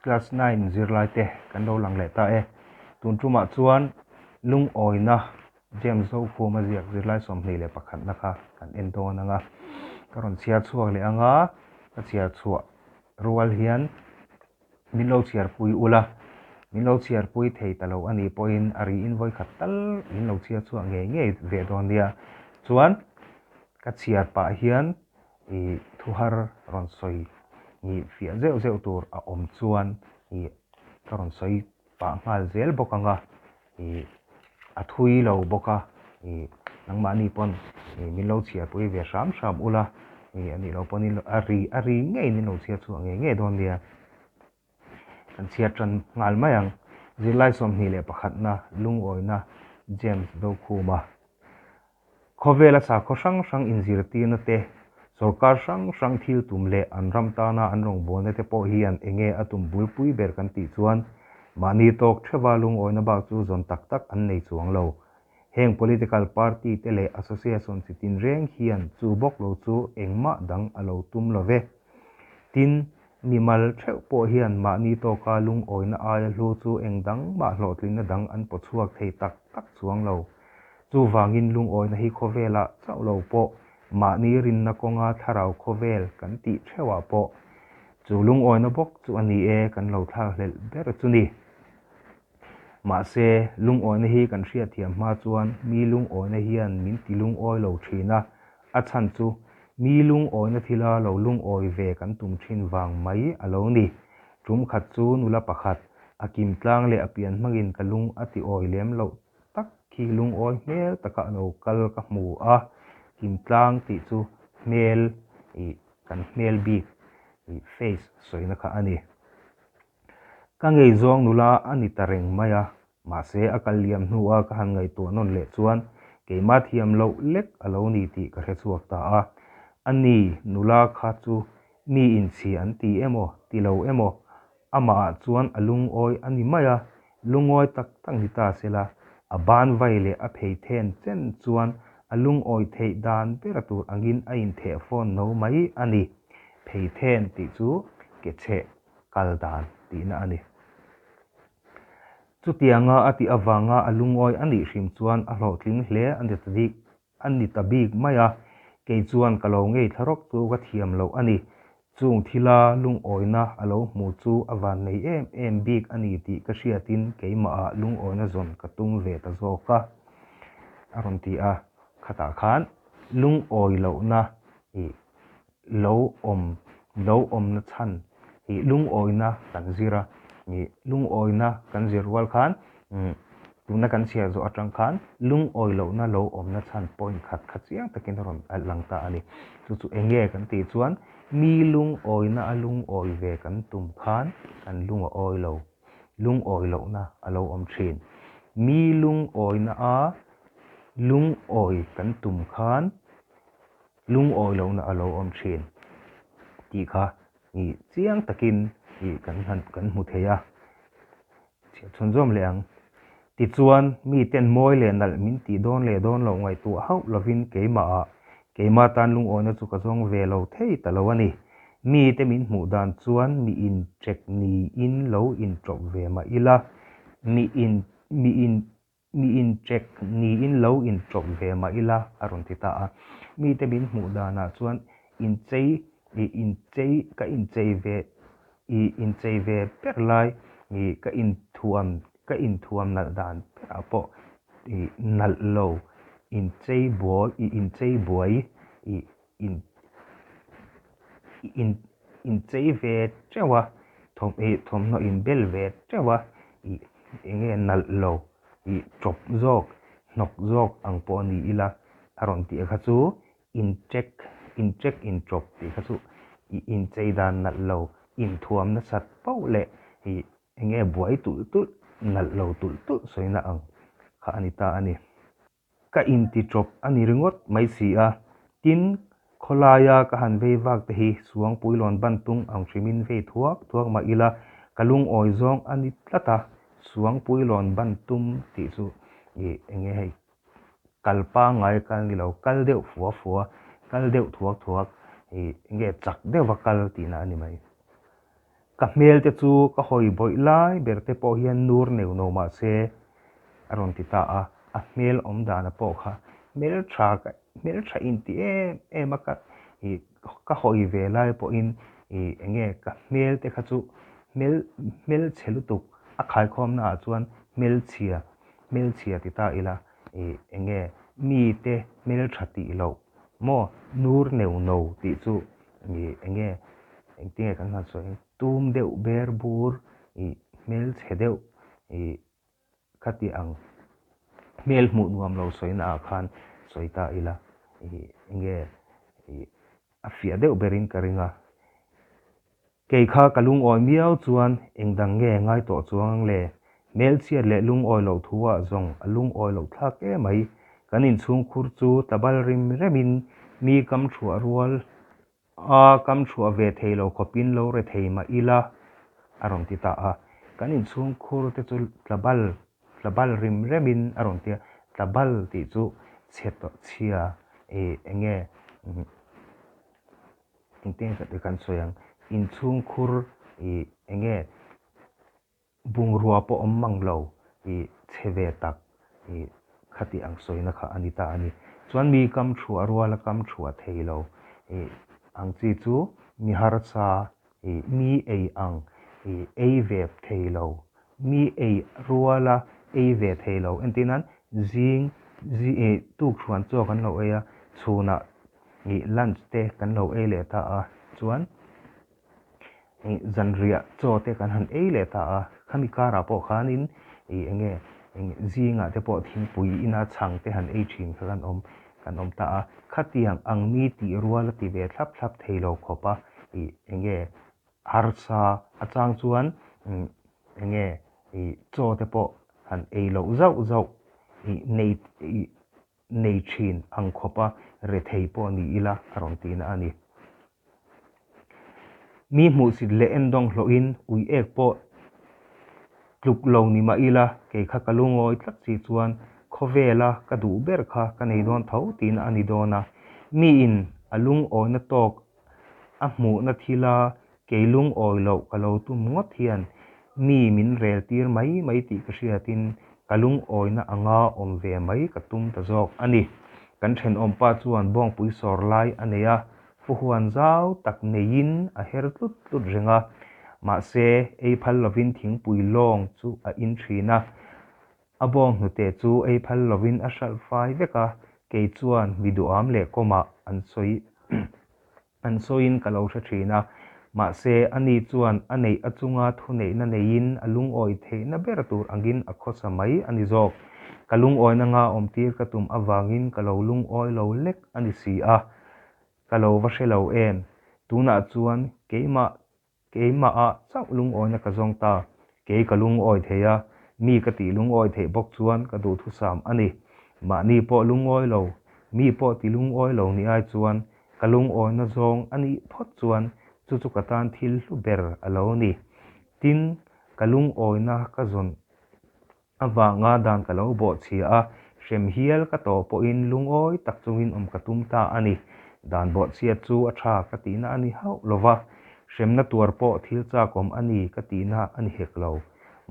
Class 9 zirlai te kan lo lang leh ta e. Tun tumah chuan lungawina James Zokhuma ziak zirlai 21 na kha kan en dawn anga. Ka rawn chhiar chhuak leh anga, ka chhiar chhuah rual hian min lo chhiarpui ula, min lo chhiarpui thei ta lo a nih pawhin a ri in vawikhat tal min lo chhiar chhuah ngei ngei ve dawn nia. Chuan ka chhiar pah hian i thuhar rawn sawi i fiah zeuh zeuh tur a awm chuan i ka rawn sawi pah nghal zel bawk ang a, i a thui lo bawk a, i nangmahni pawn i min lo chhiarpui ve hram hram ula, i a nih loh pawhin a ri a ri ngeiin min lo chhiar chhuah ngei ngei dawn nia. Kan chhiar tan nghal mai ang. Zirlai 21na lungawina James Dokhuma. Khawvela sakhaw hrang hrang inzirtirna te, sorkar hrang hrang thil tum leh an ram tana an rawngbawlna te pawh hian enge a tum bulpui ber kan tih chuan mahni tawk theuha lungawina bak chu zawn tak tak an nei chuang lo. Heng political party te leh association chi tin reng hian chu bawk lo chu engmah dang a lo tum lo ve. Tin, mimal theuh pawh hian mahni tawka lungawina aia hlu chu eng dang mah hlawhtlinna dang an pawchhuak thei tak tak chuang lo. Chuvangin lungawina hi khawvelah chauh lo pawh, mahni rinna kawnga thlarau khawvel kan tih theuhah pawh, chu lungawina bawk chu a ni e kan lo thlakhlelh ber chu ni. Mahse, lungawina hi kan hriatthiam hma chuan mi lungawina hian min ti lungawi lo thin a, a chhan chu mi lungawina thila lo lungawi ve kan tum thin vang mai a lo ni. Tum khat chu nula pakhat, a kim tlang leh a pian hmangin ka lung a ti awi lem loh tak khi lungawi hmel taka a lo kal ka hmu a, kimtlang tih chu hmel ih kan hmel bik ih face sawina kha a ni. Ka ngei zawng nula a ni ta reng mai a, mahse a kal liam hnua ka han ngaihtuah nawn leh chuan keimah thiam loh lek a lo ni tih ka hre chhuak ta a. A ni, nula kha chu mi inchhi an ti emaw ti lo emaw Amahah chuan a lungawi a ni mai a, lungawi tak tak ni ta se la, a ban vai leh a phei then chen chuan a lungawi theih dan ber tur angin a intheh fawn no mai a ni. Phei then tih chu ke chheh kal dan tihna a ni. Chutianga a tih avanga a lungawi a nih hrim chuan a hlawhtling hle a ni ta dik. A ni ta bik mai a, kei chuan ka lo ngei thla rawk chu ka thiam loh a ni. Chung thila lungawina a lo hmu chu a van nei em em bik a ni tih ka hriatin keimahah lungawina zawn ka tum ve ta zawk a, a rawn ti a. Khatah khan lungawi lohna ih lo awm lo awmna chhan ih lungawina kan zir a, ih lungawina kan zir rual khan tuna kan chhiar zawh atang khan lungawi lohna lo awmna chhan point khat kha chiang takin a rawn lang ta a ni. Chu chu eng nge kan tih chuan mi lungawina a lungawi ve kan tum khan kan lung a awi lo, lungawi lohna a lo awm thin. Mi lungawina a lungawi kan tum khan Lungawi lohna a lo awm thin tih kha i chiang takin i kan han kan hmu thei a, chhiat chhunzawm leh ang. Tichuan, miten mawi leh nalh min tih dawn leh dawn loh ngaihtuah hauh lovin keimahah keimah tan lungawina chu ka zawng ve lo thei ta lo a ni. Mite min hmuh dan chuan mi inchek niin lo inṭawp ve mah ila, mi in mi in Mi inchek niin lo inṭawp ve mah ila, a rawn ti ta a. Mite min hmuh danah chuan inchei ih inchei ka inchei ve ih inchei ve ber lai ih ka inthuam ka inthuam nalh dan berah pawh ih nalh lo inchei buai ih inchei buai ih in in inchei ve teuh a thawm ih thawmhnaw inbel ve teuh a ih eng nge nalh lo ih tawp zawk hnawk zawk ang pawh a ni ila a rawn tih kha chu incheck incheck intawp tih kha chu ih inchei dan nalh lo inthuam nasat pauh leh ih eng nge buai tulh tulh nalh lo tulh tulh sawina ang kha a ni ta a ni. Ka inti ṭawp a ni ringawt mai si a, tin, khawlaia ka han vei vak te hi Suangpuilawn ban tung ang hrimin vei thuak thuak mah ila ka lungawi zawng a ni tlat a, Suangpuilawn ban tum tih chu ih eng nge hei kal pangngai kal ni lo, kal deuh fua fua, kal deuh thuak thuak ih eng nge chak deuha kal tihna a ni mai. Ka hmel te chu ka hawi bawih lai ber te pawh hian nur neu no mah se a rawn ti ta a, a hmel awm dana pawh kha hmeltha ka hmeltha inti em em a ka ih ka hawi ve lai pawhin ih enge ka hmel te kha chu hmel hmelchhe lutuk a khaikhawmna ah chuan hmelchhia hmelchhia ti ta ila ih enge mite hmeltha tih loh maw nur neu no tih chu ih enge engtinge kan han sawi ang tum deuh ber bur ih hmelchhe deuh ih khati ang hmel hmuh nuam lo sawina ah khan sawi ta ila ih enge ih a fiah deuh berin ka ring a. Kei kha ka lungawi miau chuan eng dang nge ngai tawh chuang ang le? Hmelchhiat leh lungawi loh thu ah zawng a lungawi loh thlak em mai. Kan inchhungkhur chu tlabal rim remin mi kam thuah rual a kam thuah ve thei lo khawpin lo re thei mah ila a rawn ti ta a. Kan inchhungkhur te chu tlabal tlabal rim remin a rawn ti a. Tlabal tih chu chhe tawh chhia ih eng nge Engtin nge kan sawi ang, inchhungkhur ih eng nge bungrua pawh awm mang lo ih chhe ve tak ih khati ang sawina kha a ni ta a ni. Chuan mi kam thuah rual a kam thuah thei lo ih ang chi chu mi harsa ih mi ei ang ih ei ve thei lo, mi ei rual a ei ve thei lo entir nan zing ih tukthuan chaw kan lo ei a chhunah Ih lunch te kan lo ei leh ta a, chuan ih zanriah chaw te kan han ei leh ta a, khami karah pawh khanin ih eng nge eng zingah te pawh thingpui ina chhang te han ei thin kha kan awm kan awm ta a, khatiang ang mi tih rual a ti ve thlap thlap thei lo khawp a, ih eng nge harsa a chang chuan eng nge ih chaw te pawh han ei loh zauh zauh ih nei ih nei thin ang khawpa rethei pawh ni ila a rawn tihna a ni. Mi hmuhsit leh endawng hlawhin ui ek pawh tluk lo ni mah ila kei kha ka lungawi tlat si chuan khawvela ka duh ber kha ka nei dawn tho tihna a ni dawn a. Miin a lungawina tawk A hmuhna thila kei lungawi loh ka lo tum ngawt hian mi min rel tir mai mai tih ka hriatin ka lungawina anga awm ve mai ka tum ta zawk a ni. Kan thenawmpa chuan bawngpui sawr lai a nei a, fuhuan zau tak neiin a her tlut tlut reng a. Mahse, ei phal lovin thingpui lawng chu a in thin a. A bawng hnute chu ei phal lovin a hralh fai vek a, kei chuan mi duham leh kawmah an sawi an sawiin ka lo hre thin a. Mahse, ani chuan a neih a chunga thuneihna neiin a lungawi theihna ber tur angin a khawsa mai a ni zawk. Ka lungawina nga awmtir ka tum avangin ka lo lungawi lo lek a ni si a. Ka lo va hre lo em? Tunah chuan keimah Keimahah chauh lungawina ka zawng ta. Kei ka lungawi thei a, mi ka tih lungawi theih bawk chuan ka duhthusam a ni. Mahni pawh lungawi lo, mi pawh ti lungawi lo ni ai chuan ka lungawina zawng a nih phawt chuan chu chu ka tan thil hlu ber a lo ni. Tin, ka lungawina ka zawn Avanga dan ka lo bawhchhia a, hrem hial ka tawh pawhin lungawi tak chungin awm ka tum ta a ni. Dan bawhchhiat chu a tha ka tihna a ni hauh lo va, hremna tuar pawh thil chakawm a ni ka tihna a ni hek lo.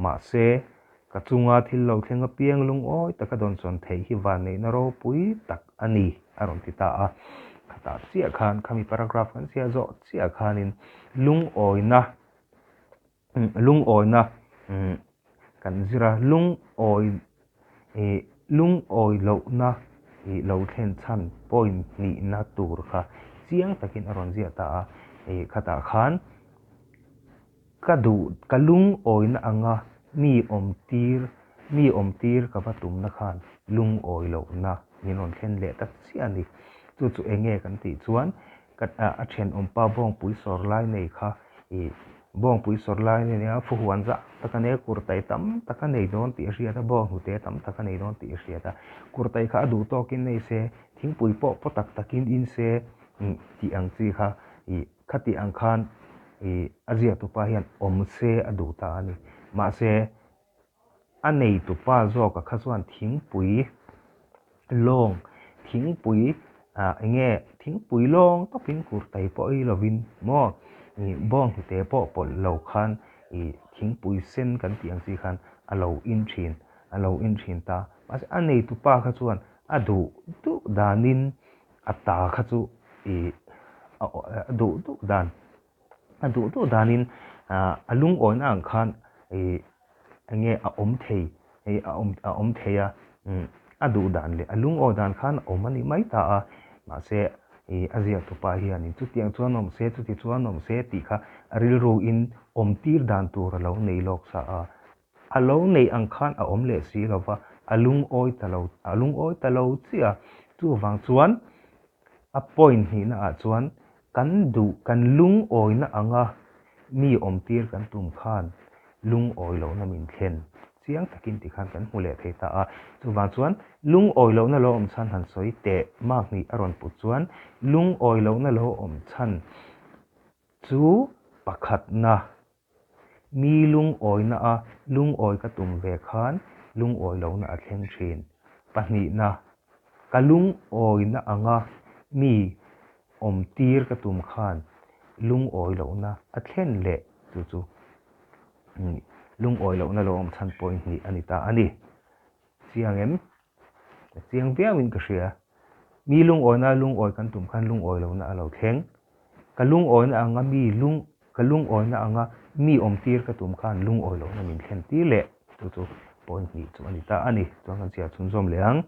Mahse, ka chunga thil lo thleng apiang lungawi taka dawnsawn theih hi vanneihna ropui tak a ni, a rawn ti ta a. Khatah chiah khan, khami paragraph kan chhiah zawh chiah khanin lungawina Lungawina kan zir a, lungawi ih lungawi lohna ih lo thlen chhan point hnihna tur kha chiang takin a rawn ziah ta a, ih khatah khan ka duh ka lungawina anga mi awm tir mi awm tir ka va tumna khan lungawi lohna min rawn thlen leh ta chiah a ni. Chu chu eng nge kan tih chuan ka a thenawmpa bawngpui sawr lai nei kha ih bawngpui sawr lai nei nia fuhuan zah tak a nia kurtai tam tak a nei dawn tih a hriat a bawng hnute tam tak a nei dawn tih a hriat a kurtai kha a duh tawkin nei se thingpui pawh paw tak takin in se tih ang chi kha ih khati ang khan ih a ziaktupa hian awm se a duh ta a ni mahse A neitupa zawka kha chuan thingpui lawng thingpui ah eng nge thingpui lawng tawpin kurtai pawh ei lovin maw Ih bawnghnute pawh pawlh lo khan ih thingpui sen kan tih ang chi khan a lo in thin, a lo in thin ta. Mahse a neitupa kha chuan a duh duh danin a ta kha chu ih a duh duh dan, a duh duh danin a lungawina ang khan ih eng nge a awm thei ih a awm a awm thei a a duh dan leh a lungawi dan khan a awm a ni mai ta a mahse ih a ziak tupa hianin chutiang chuan awm se chuti chuan awm se tih kha a rilru in awm tir dan tur a lo nei lawk sa a a lo neih ang khan a awm leh si lo va a lungawi ta lo a lungawi ta lo chiah a chuvang chuan a point hnihna ah chuan kan duh kan lungawina anga mi awm tir kan tum khan lungawi lohna min thlen chiang takin ti khan kan hmu leh thei ta a. Chuvang chuan lungawi lohna lo awm chhan han sawi teh mark hnih a rawn put chuan lungawi lohna lo awm chhan chu pakhatna mi lungawina a lungawi ka tum ve khan lungawi lohna a thleng thin. Pahnihna ka lungawina anga mi awm tir ka tum khan lungawi lohna a thlen leh chu chu lungawi lohna lo awm chhan point hnih a ni ta a ni. Chiang em? Ka chiang viau in ka hria. Mi lungawina lungawi kan tum khan lungawi lohna a lo thleng. Ka lungawina anga mi lung ka lungawina anga mi awm tir ka tum khan lungawi lohna min thlen tir leh chu chu point hnih chu a ni ta a ni. Chuan kan chhiar chhunzawm leh ang.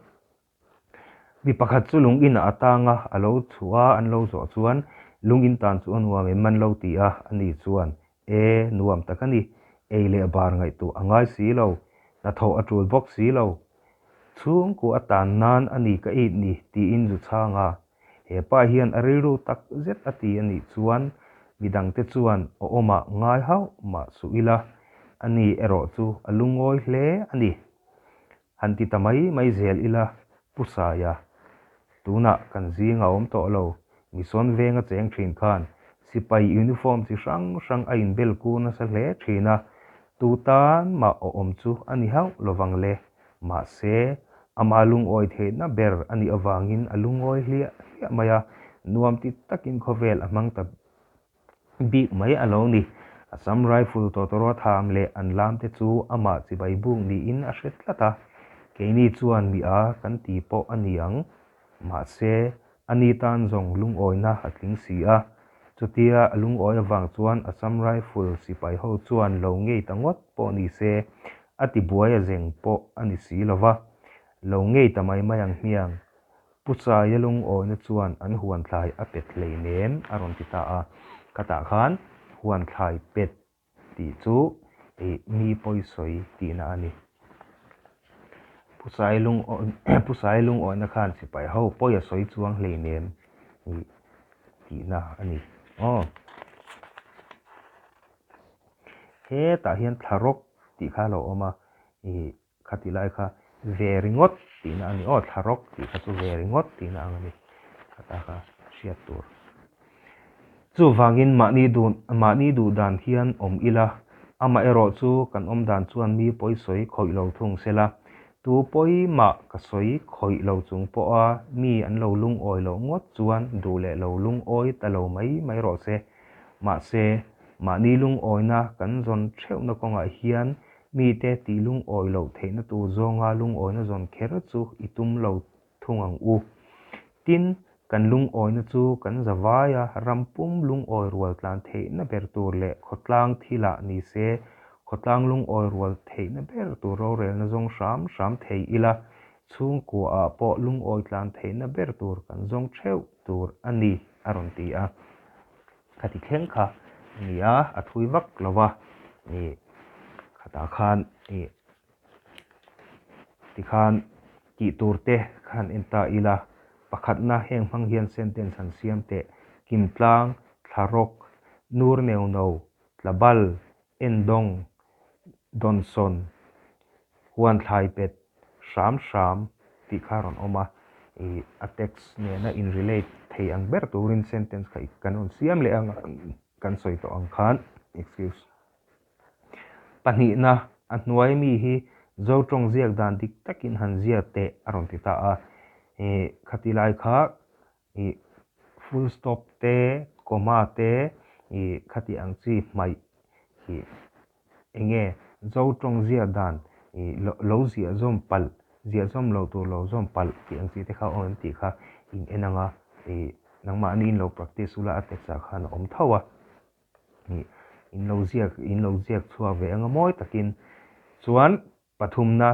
Mi pakhat chu lung inah a tang a, a lo chhuah a, an lo zawh chuan lung in tan chu a nuam em an lo ti a, ani chuan, E, nuam tak a ni, ei leh bar ngaihtuah a ngai si lo, hnathawh a tul bawk si lo, chhungkua a tan nan a ni ka it ni tiin zu chhang a, he pa hian a rilru tak zet a ti a nih chuan midangte chuan awmah ngai hauh mah suh ila, ani erawh chu a lungawi hle a ni. Han ti ta mai mai zel ila, Pu Saia, tunah kan zing a awm tawh lo, Misawn venga cheng thin khan sipai uniform chi hrang hrang a inbel kur nasa hle thin a, tu tan mah awm chu a ni hauh lovang le. Mahse, ama lungawi theihna ber a nih avangin a lungawi hliah hliah mai a, nuam ti takin khawvel a hmang ta Bik mai a lo ni. Assam Rifle tawtawraw tham leh an lam te chu amah chibai buk niin a hre tlat a, keini chuan mi a kan ti pawh a ni ang. Mahse, a ni tan zawng lungawina a tling si a. Chutia a lungawi avang chuan Assam Rifle sipai ho chuan lo ngei ta ngawt pawh ni se, a ti buai a zeng pawh a ni si lo va. Lo ngei ta mai mai ang hmiang. Pu Saia lungawina chuan an huan thlai a pet hleinem a rawn ti ta a, khatah khan huan thlai pet tih chu ih mi pawisawi tihna a ni. Pu Saia Pu Saia lungawina khan sipai ho pawi a sawi chuang hleinem ih tihna a ni. Aw. Hetah hian thla rawk tih kha a lo awm a, ih Khati lai kha ve ringawt tihna a ni aw, thla rawk tih kha chu ve ringawt tihna ang a ni. Khata kha hriat tur. Chuvangin mahni duh mahni duh dan hian awm ila, amaherawh chu kan awm dan chuan mi pawi sawi khawih lo thung sela, tu pawi mah ka sawi khawih lo chung pawha mi an lo lungawi loh ngawt chuan duh leh lo lungawi ta lo mai mai rawh se. Mahse, mahni lungawina kan zawn theuhna kawngah hian Mite tih lungawi loh theihna tur zawnga lungawina zawn kher chu i tum lo thung ang u. Tin, kan lungawina chu kan za vai a, ram pum lungawi rual tlan theihna ber tur leh khawtlang thilah ni se, khawtlang lungawi rual theihna ber tur rorelna zawng hram hram thei ila, chhungkuaah pawh lungawi tlan theihna ber tur kan zawng theuh tur a ni, a rawn ti a. Khati thleng kha a ni a, a thui vak lo va, ih khatah khan ih tikhan tih tur te khan en ta ila, pakhatna heng hmang hian sentence han siam teh, Kimtlang, Thlarawk, Nur Neuno, Tlabal, Endawng, Dawnsawn, Huanthlai pet hram hram tih kha a rawn awm a, ih a text nena in relate thei ang ber turin sentence kha kan rawn siam leh ang a, kan sawi tawh ang khan, excuse. Pahnihna, a hnuai mi hi Zo tawng ziak dan dik takin han ziak teh a rawn ti ta a, ih khati lai kha ih full stop te, comma te, Ih khati ang chi hmaih ih enge Zo tawng ziah dan ih lo ziah zawm palh, ziah zawm loh tur lo zawm palh tih ang chi te kha a awm em tih kha in en ang a, ih nangmahni in lo practice ula a text ah khan a awm tho a. Ih in lo ziak in lo ziak chhuak ve ang a mawi takin. Chuan pathumna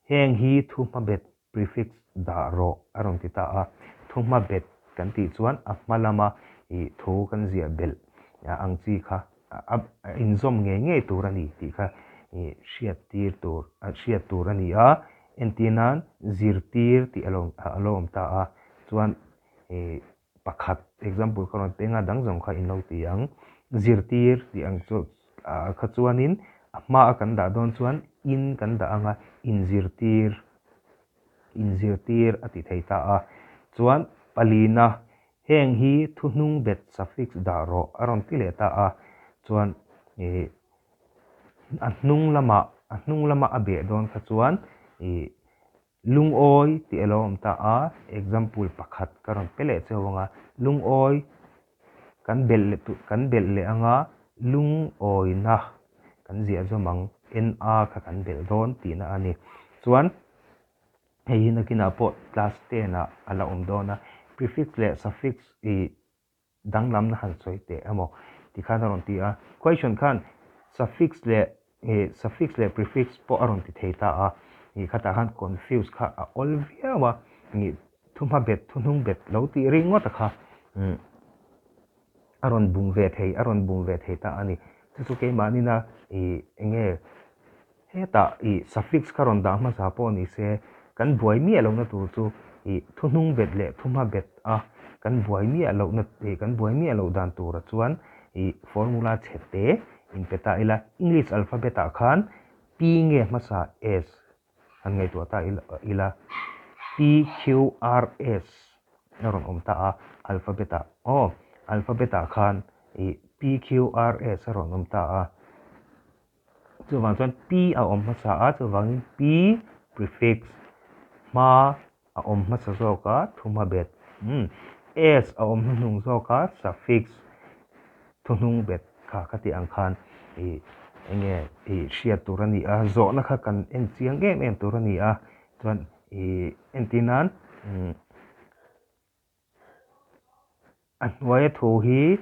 heng hi thu hmabet Prefix dah rawh a rawn ti ta a, thu hma bet kan tih chuan a hma lama ih thu kan ziah belh ang chi kha a inzawm ngei ngei tur a ni tih kha ih hriat tir tur hriat tur a ni a, entir nan zirtir tih a lo a lo awm ta a, chuan ih pakhat example ka rawn peng a dang zawng kha in lo ti ang, zirtir tih ang chu kha chuanin a hma a kan dah dawn chuan in kan dah ang a, inzirtir inzirtir a ti thei ta a, chuan palina heng hi thuhnung bet suffix dah rawh a rawn ti leh ta a, chuan ih a hnung lamah a hnung lama a beh dawn kha chuan ih Lungawi tih a lo awm ta a, example pakhat ka rawn pe leh cheu ang a, lungawi kan belh leh tur kan belh leh ang a, lungawina kan ziah zawm ang, NA kha kan belh dawn tihna a ni. Chuan hei hi nakinah pawh class ten ah a la awm dawn a, prefix leh suffix ih danglamna han sawi teh emaw ti khan a rawn ti a, question khan suffix leh ih suffix leh prefix pawh a rawn ti thei ta a, ih khatah khan confuse kha a awl viau a, ih thuhma bet thuhnung bet lo tih ringawt a kha umm a rawn bum ve thei a rawn bum ve thei ta a ni, chu chu keimahni na ih eng nge Hetah ih suffix kha rawn dah hmasa pawh ni se, kan buai miah lohna tur chu ih thuhnung bet leh thuhma bet a kan buai miah lohna ih kan buai miah loh dan tura chuan ih formula chhe te in pe ta ila. English alphabet ah khan P nge hmasa S han ngaihtuah ta ila P Q R S a rawn awm ta a alphabet ah aw alphabet ah khan ih P Q R S a rawn awm ta a. Chuvang chuan P a awm hmasa a, chuvangin P prefix hma a awm hmasa zawk a, thuhma bet. S a awm hnuhnung zawk a, suffix thuhnung bet kha ka tih ang khan ih eng nge ih hriat tur a ni a, zawhna kha kan en chiang em em tur a ni a, chuan ih entir nan A hnuaia thu hi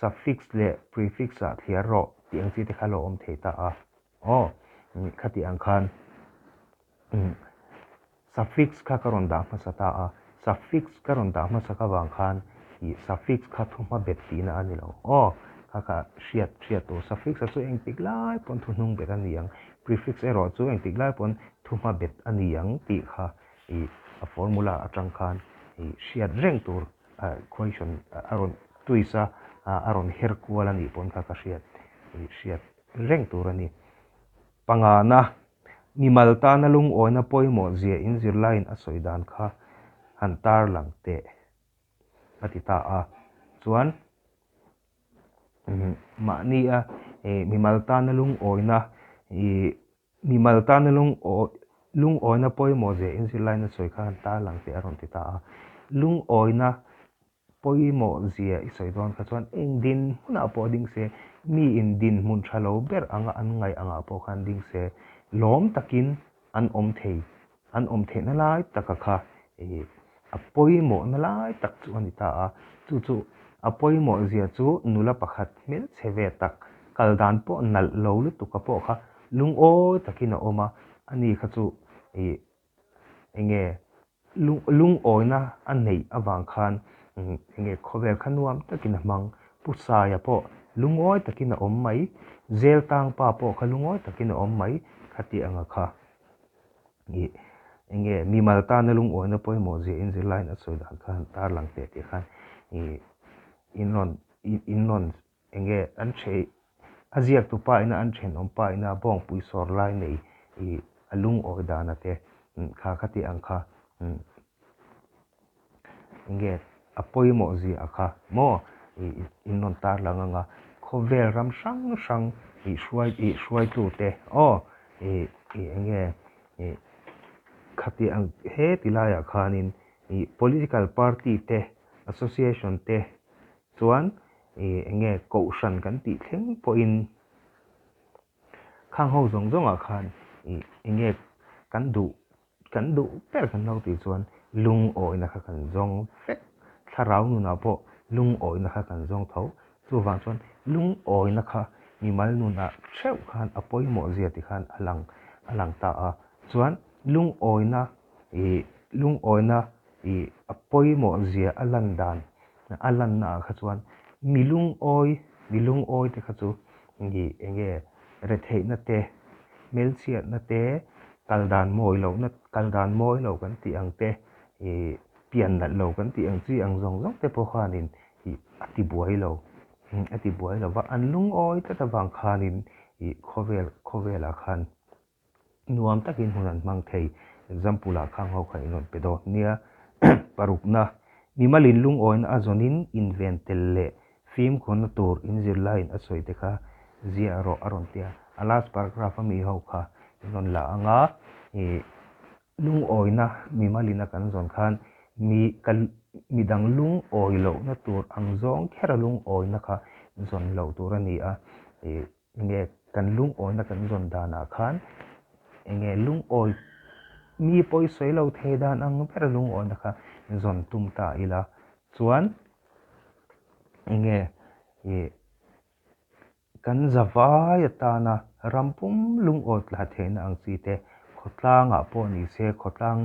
suffix leh prefix ah thliar rawh tih ang chi te kha lo awm thei ta a. Aw, khati ang khan suffix kha ka rawn dah hmasa ta a, suffix ka rawn dah hmasa ka vang khan ih suffix kha thu hma bet tihna a ni lo. Aw, kha kha hriat hriat tur suffix a chu engtik lai pawn thu hnung bet a ni ang, prefix erawh chu engtik lai pawn thu hma bet a ni ang tih kha ih a formula atang khan ih hriat reng tur question a rawn twist a a rawn her kual a nih pawn kha ka hriat ih hriat reng tur a ni. Pangana mimal tana lungawina pawimawh zia in zirlaiin a sawi dan kha han tar lang teh a ti ta a, chuan mahni a mimal tana lungawina ih Mimal tana lungawina pawimawh zia in zirlaina sawi kha han tar lang teh a rawn ti ta a. Lungawina pawimawh zia i sawi dawn kha chuan eng dinhmunah pawh ding se, mi in dinhmun tha lo ber anga an ngaih angah pawh khan ding se, lawm takin an awm thei, an awm theihna lai taka kha a pawimawhna lai tak chu a ni ta a. Chu chu a pawimawh zia chu nula pakhat hmelchhe ve tak, kal dan pawh nalh lo lutuk a pawh kha lungawi takin a awm a, ani kha chu ih eng nge lungawina a neih avang khan eng nge khawvel kha nuam takin a hmang. Pu Saia pawh lungawi takin a awm mai, Zeltangpa pawh kha lungawi takin a awm mai khati anga kha. Ih, eng nge mimal tana lungawina pawimawh zia in zirlaiin a sawi dan khan tarlang teh tih khan ih in rawn in rawn eng nge an ṭhei a ziaktu pa ina an ṭhenawm pa ina bawngpui sawr lai nei ih a lungawi dana te kha kha tih ang kha eng nge a pawimawh zia kha maw ih in rawn tarlang ang a, khawvel ram hrang hrang ih hruai ih hruaitu te aw ih ih eng nge ih khati ang he ti laiah khanin ih political party te association te chuan ih eng nge kohhran kan tih thleng pawhin khang ho zawng zawngah khan ih eng nge kan duh kan duh ber kan lo tih chuan lungawina kha kan zawng vek. Thlarau nunah pawh lungawina kha kan zawng tho. Chuvang chuan lungawina kha mimal nunah theuh khan a pawimawh zia ti khan a lang a lang ta a. Chuan lungawina ih lungawina ih a pawimawh zia a lan dan a lanna ah kha chuan mi lungawi mi lungawi te kha chu ih eng nge retheihna te hmelchhiatna te kal dan mawi lohna kal dan mawi lo kan tih ang te ih pian nalh lo kan tih ang chi ang zawng zawng te pawh khanin ih a ti buai lo a ti buai lo va an lungawi tlat avang khanin ih khawvel khawvelah khan Nuam takin hun an hmang thei. Example ah khang ho kha in rawn pe dawn nia. Parukna, Mimalin lungawina a zawnin inven tel leh fimkhurna tur in zirlaiin a sawi te kha ziah rawh a rawn ti a. A last paragraph a mi ho kha in rawn la ang a, ih lungawina mimalin a kan zawn khan mi ka midang lungawi lohna tur ang zawng khera lungawina kha zawn loh tur a ni a, ih Enge kan lungawina kan zawn danah khan enge lungawi mi pawi sawi lo thei dan ang ber lungawina kha zawn tum ta ila chuan enge ih kan zavai atana ram pum lungawi tla theihna ang chi te khawtlangah pawh ni se khawtlang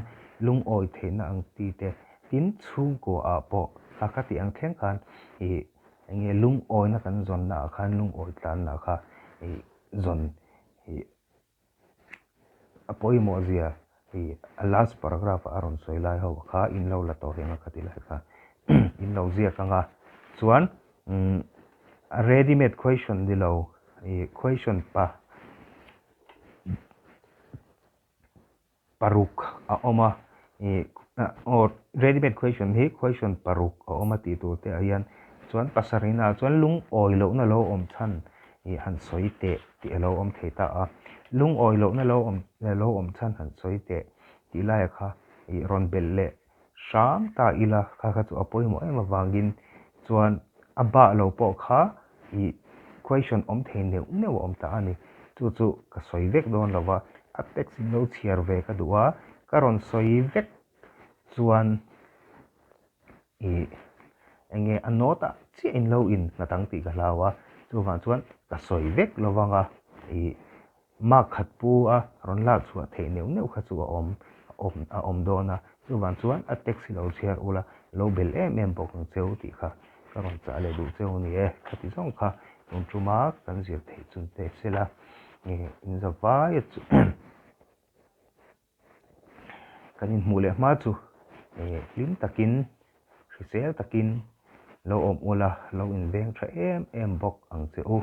lungawi theihna ang chi te tin chhungkua ah pawh a kha tih ang thleng khan ih Eng nge lungawina kan zawnna ah khan lungawi tlanna kha ih zawn ih a pawimawh zia ih a last paragraph ah a rawn sawi lai ho kha in lo la tawh reng a khati lai kha in lo ziak ang a chuan umm a ready made question ni lo ih question pa paruk a awm a ih aw ready made question hi question paruk a awm a tih tur te ah hian chuan pasarihna ah chuan lungawi lohna lo awm chhan ih han sawi teh tih a lo awm thei ta a lungawi lohna lo awm lo awm chhan han sawi teh tih laia kha ih rawn belh leh hram ta ila kha kha chu a pawimawh em avangin chuan a bah lo pawh kha ih question awm thei neuh neuh a awm ta a ni. Chu chu ka sawi vek dawn lo va, a text in lo chhiar ve ka duh a, ka rawn sawi vek chuan ih eng nge a note ah chiah in lo in nghat ang tih ka hlau a, chuvang chuan ka sawi vek lo vang a ih Mark khat pu a rawn lak chhuah theih neuh neuh kha chu a awm awm a awm dawn a, chuvang chuan a text hi lo chhiar ula lo bel em em bawk ang cheu tih kha ka rawn chah leh duh cheu a ni e. Khati zawng kha tun tuma kan zir theih chun teh sela in za vai a chu kan inhmuh leh hma chu hlim takin hrisel takin lo awm ula lo inveng tha em em bawk ang che u.